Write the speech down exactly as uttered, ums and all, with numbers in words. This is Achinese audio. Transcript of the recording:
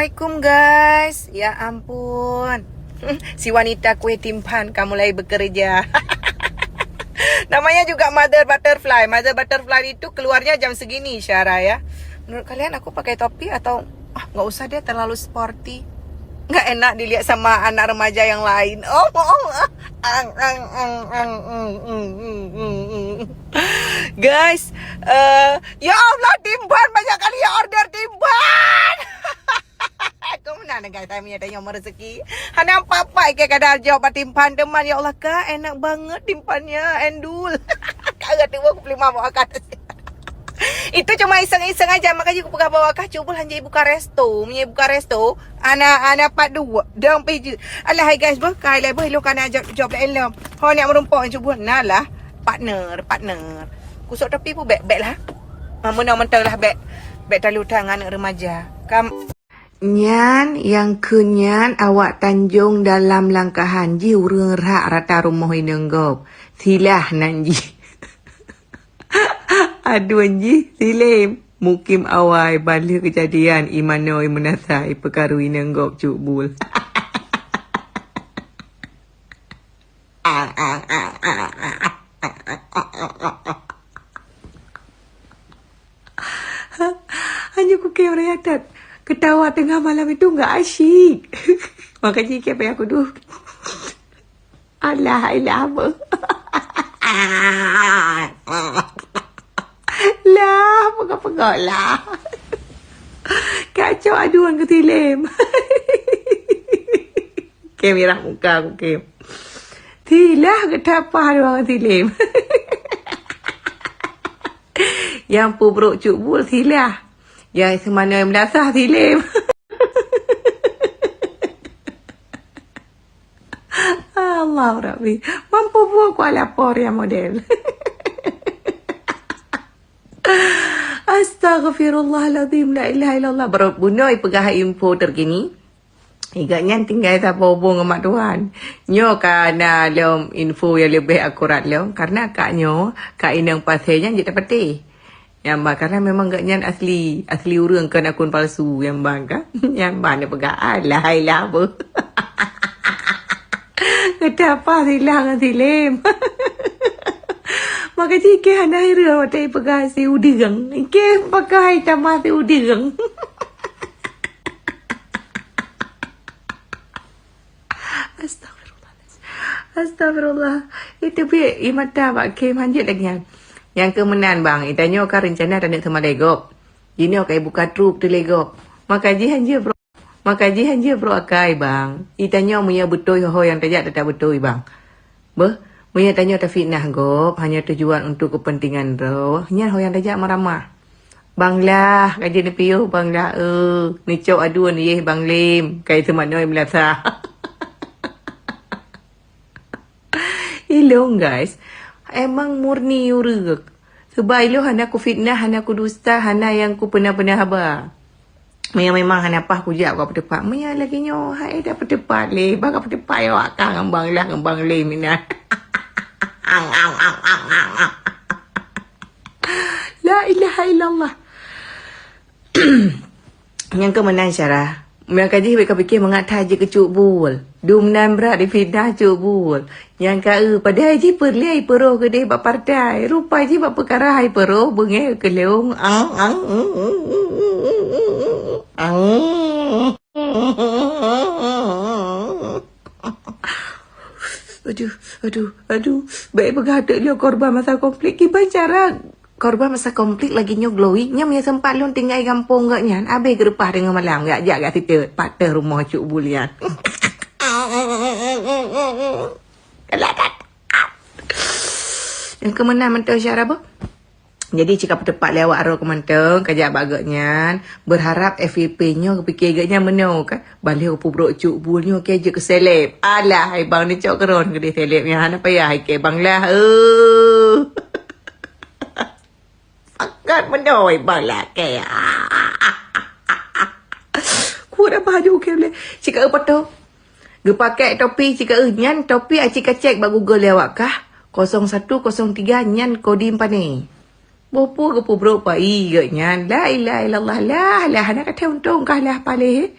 Assalamualaikum guys. Ya ampun. Si wanita kue timphan ka mulai bekerja. Namanya juga mother butterfly. Mother butterfly itu keluarnya jam segini, Syara ya. Menurut kalian aku pakai topi atau ah nggak usah deh, terlalu sporty. Nggak enak dilihat sama anak remaja yang lain. Oh, oh, oh. Ang, ang, ang, ang, mm, mm, mm, mm, mm. Guys, eh, ya Allah, timphan banyak kali ya order timphan. Aku meunan guys, time nyoe tanyong meurezeki. Hana apa-apa, ikei kadang jaweueb bak timphan teuma, ya Allah, Kak, enak banget timphannya, endul. Kak, tiba aku peulima bawa kat. Itu cuma iseng-iseng aja, makanya aku peugah bahwa kah cuba hanjeuet buka resto. Meunyoe buka resto, ana, ana part dua, dong pih jeuet. Alah, hai guys, boh, kai lé boh, ilong kana job, job laén lom. Ho nak meurumpok cuba, nah lah, partner, partner. Kusok topi pun bek, bek lah. Ah, meunan mantong lah bek, bek talu tangan remaja. Kam Nyan nyang kheun nyan awak Tanjong dalam langkahan jih ureueng rhak rata rumoh inong gob. Silah nan jih. Aduan jih silem. Mukim awai ban lheueh keujadian imanoe meunasah ipeukaru inong gob cuk bul. Hanya kukem raya that. Ketawa tengah malam itu nggak asyik. Makanya ikem payah kudu. Alah, alah apa? Lah, pegah-pegah lah. Kacau aduan ke silem. Kem mirah muka aku, kem. Silah ke tapah aduan ke silem. Yang pubrok cuk bul silah. Yang semana yang meunasah silem. Allah Rabbi. Mampu buat kuah lapor ya model. Astaghfirullahalazim, la ilaha illallah. Baru bunoe peugah info terkini. Igat nyan tinggai saboh hubung ngon mak tuan. Nyoe ka na lom info yang lebih akurat lom. Karena kak nyoe, kak inong pasai nyan jeuet tapatéh. Nyang ban, karena memang gak nyan asli, asli ureueng, kon akun palsu nyang ban kan. Nyang ban dia peugah, alah, alah, apa? Kata apa silah ngon silem? Maka jih keh hana hireuen watèe ipeugah si udeueng. Keh pakai tamah si udeueng. Astagfirullah. Astagfirullah. Itu pih i mata bak kem hanjeuet lagèe nyan. Nyang keu meunan bang, i tanyoe ka reuncana taneuk seumalèe gob. Jinoe ka ibuka trup teuh lé gob. Maka jih hanjeuet bro. Maka jih hanjeuet bro akai bang. I tanyoe meunyoe beutôi ho-ho nyang tajak teutap beutôi bang. Beuh, meunyoe tanyoe tafitnah gob hanya tujuan untuk kepentingan droe, nyan ho nyang tajak meuramah. Bang Lah, ka jeuet neupiôh Bang Lah, eh, neucok aduan yeh Bang Lem, kai teumanoe meulasa. Ilong guys, emang murni ureueng. Sebab ilong hana kufitnah, hana kudusta, hana nyang kupeuna-peuna haba. Meunyoe memang hana paih kujak ka peuteupat. Meunyoe lagèe nyoe, hai dah peuteupat lé. Bah ka peuteupat ya wak kah ngon Bang Lah ngon Bang Lem inan. La ilaha illallah. Nyang keu meunan syarah. Nyang ka jih wék ka pike mangat that jikeucuk bul. Dum nan brat difitnah cuk bul. Nyang ka eu padahai jih peureulèe ipeurôh keudeh bak partai. Rupa jih bak peukara hai peurôh beungèh keu lôn. Ang, ang, ang, ang, ang, ang, ang. Aduh, aduh, aduh. Baik peugah teuk lôn korban masa konflik. Kiban cara korban masa konflik lagèe nyoe glowing. Nyan meunyo sempat lôn tinggai gampông geuh nyan. Abéh geureupah teungoh malam. Gak jak gak situ. Patah rumoh cuk bul nyan. Galak that. Nyang keu meunan mantong syarah boh. Jadi, cit ka peuteupat lé awak aroe keu mantong, ka jak bak geuh nyan, beurharap F Y P nyoe geupike geuh nyan meunoe kan. Ban lheueh peubrok cuk bul nyoe keu jeuet keu seleb. Alah, hai bang neucok keu droen keudeh seleb nyan hana payah hai keu bang lah. Eh. Pakat meunoe bang lah keu. Kuat apa haju keu lé. Cit ka eu pato. Geupakèk topi cit ka eu nyan, topi aci ka cek bak Google lé awak kah. Kosong satu kosong tiga nyan Kodim pané. Boh peue geupeubrok pai geuh nyan. La ilaha illallah. Lah, lah. Hana kathèe untông kah lah paléh.